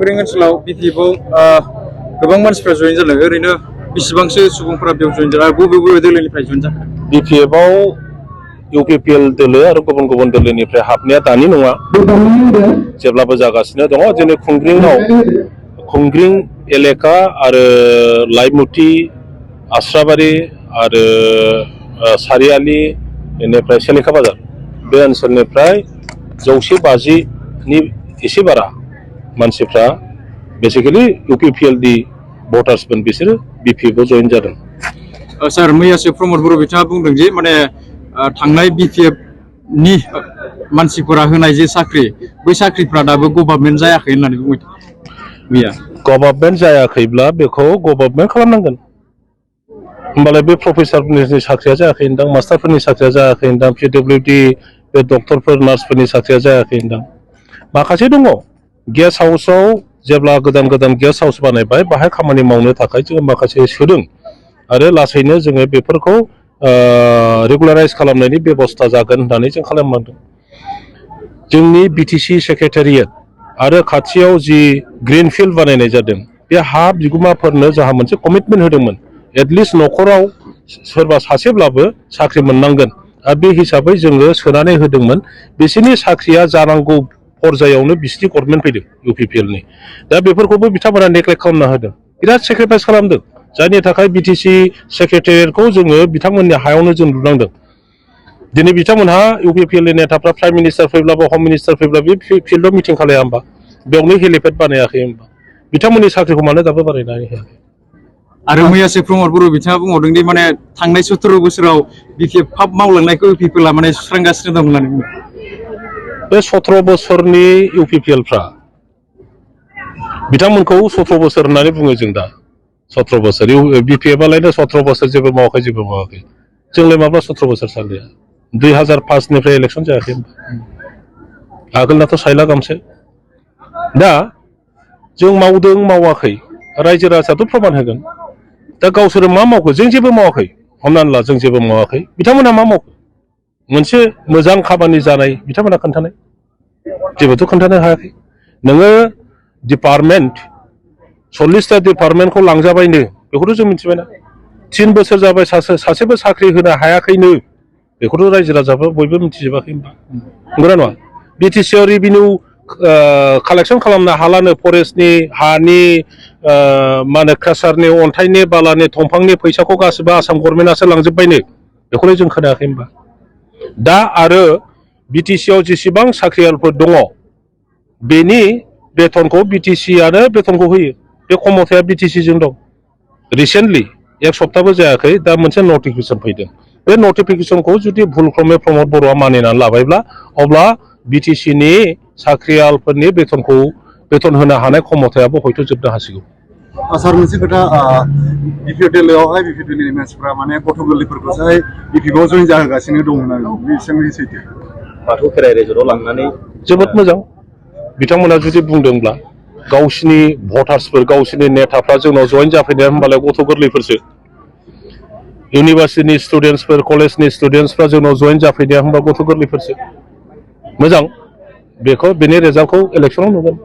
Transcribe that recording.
खुंग्रिं ओनसोलाव बिपिएफआव गोबां मानसिफ्रा जइन जादों ओरैनो बेसेबांसो सुबुंफोरा बेयाव जइन जादों आरो बबे दोलोनिफ्राय जइन जाखो बिपिएफआव इउपिपिएल दोलो आरो गुबुन गुबुन दोलोनिफ्राय हाबनाया दानि नङा जेब्लाबो जागासिनो दङ दिनै खुंग्रिं एलेका आरो लाइमुथि आस्राबारि आरो सारियालि बेनिफ्राय सेलेखा बाजार बे ओनसोलनिफ्राय 150नि एसे बारा मानसिफ्रा बेसिकेलि इउपिपिएलनि भटार्समोन बिसोरो बिपिएफआव जइन जादों सार मैयासो प्रमद बर' बिथाङा बुंदों जे माने थांनाय बिपिएफनि मानसिफोरा होनाय जे साख्रि बै साख्रिफ्रा दाबो गभर्नमेन्ट जायाखै होननानै बुंबाय मैया गभर्नमेन्ट जायाखैब्ला बेखौ गभर्नमेन्ट खालामनांगोन होमबालाय बे प्रफेसारफोरनि साख्रिया जायाखै होनदां मास्टारफोरनि साख्रिया जायाखै होनदां पिडब्लिउडि बे डक्टरफोर नार्सफोरनि साख्रिया जायाखै होनदां माखासे दङ गेस्ट हाउसआव जेब्ला गोदान गोदान गेस्ट हाउस बानायबाय बाहाय खामानि मावनो थाखाय जोङो माखासे सोदों आरो लासैनो जोङो बेफोरखौ रेगुलाराइज खालामनायनि बेबस्था जागोन होननानै जों खालामलांदों जोंनि बिटिसि सेक्रेटारियेट आरो खाथियाव जि ग्रिनफिल्ड बानायनाय जादों बे हा बिगुमाफोरनो जोंहा मोनसे कमिटमेन्ट होदोंमोन एटलिस्ट न'खराव सोरबा सासेब्लाबो साख्रि मोननांगोन आरो बे हिसाबै जोङो सोनानै होदोंमोन बिसोरनि साख्रिया जानांगौ पर्यायावनो बिसिनि गभर्नमेन्ट फैदों इउपिपिएलनि दा बेफोरखौबो बिथांमोना नेग्लेक्ट खालामना होदों बिराद सेक्रिफाइस खालामदों जायनि थाखाय बिटिसि सेक्रेटारियेटखौ जोङो बिथांमोननि हायावनो जों लुनांदों दिनै बिथांमोनहा इउपिपिएलनि नेताफ्रा प्राइम मिनिस्टार फैब्लाबो हम मिनिस्टार फैब्ला बे फिल्डआव मिटिं खालाया होमबा बेयावनो हेलिपेड बानायाखै होमबा बिथांमोननि साख्रिखौ मानो दाबो बानायनानै होयाखै आरो मैयासो प्रमद बर' बिथाङा बुंबावदों दि माने थांनाय 17 बोसोराव बिपिएफ फाब मावलांनायखौ इउपिपिएलआ माने सुस्रांगासिनो दं होननानै बुङो बे 17 बोसोरनि इउपिपिएलफ्रा बिथांमोनखौ 17 बोसोर होननानै बुङो जों दा 17 बोसोर बिपिएफआलायनो 17 बोसोर जेबो मावाखै जोंलाय माब्ला 17 बोसोर सालिया 2005निफ्राय इलेक्सन जायाखै आगोलनाथ' सायला गामसे दा जों मावदों मावाखै रायजो राजायाथ' प्रमान होगोन दा गावसोरो मा मावखो जों जेबो मावाखै हमनानै ला जों जेबो मावाखै बिथांमोनहा मा मावखो मोनसे मोजां खामानि जानाय बिथांमोनहा खोन्थानाय जेबोथ' खोन्थानो हायाखै नोङो डिपार्टमेन्ट 40टा डिपार्टमेन्टखौ लांजाबायनो बेखौथ' जों मिथिबायना 3 बोसोर जाबाय सासेबो साख्रि होनो हायाखैनो बेखौथ' रायजो राजाफोर बयबो मिथिजोबाखै होनबा नंगौना नङा बिटिसिआव रेभिनिउ कालेक्सन खालामनो हालानो फरेस्टनि हानि मा होनो क्रासारनि अन्थाइनि बालानि दंफांनि फैसाखौ गासिबो आसाम गभर्नमेन्टआसो लांजोब्बायनो बेखौलाय जों खोनायाखै होनबा दा आरो बिटिसिआव जेसेबां साख्रियालफोर दङ बेनि बेथनखौ बिटिसिआनो बेथनखौ होयो बे खमथाया बिटिसिजों दं रिसेन्टलि एक सप्ताहबो जायाखै दा मोनसे नटिफिकेसन फैदों बे नटिफिकेसनखौ जुदि भुलक्रमे प्रमद बर'आ मानिनानै लाबायब्ला अब्ला बिटिसिनि साख्रियालफोरनि बेथन होनो हानाय खमथायाबो हयथ' जोबनो हासिगौ सार मोनसे खोथा बिपिएफ दोलोआवहाय बिपिएफ दोलोनि मानसिफ्रा माने गथ' गोरलैफोरखौहाय बिपिएफआव जइन जाहोगासिनो दं होननानै बेसेबां सैथो बाथौ खेराइ रेजर्टआव लांनानै जोबोद मोजां बिथांमोना जुदि बुंदोंब्ला गावसिनि भटार्सफोर गावसिनि नेताफ्रा जोंनाव जइन जाफैनाया होनबालाय गथ' गोरलैफोरसो इउनिभार्सिटिनि स्टुडेन्टसफोर कलेजनि स्टुडेन्टसफ्रा जोंनाव जइन जाफैनाया होनबा गथ' गोरलैफोरसो मोजां बेनि रिजाल्टखौ इलेक्सनाव नुगोन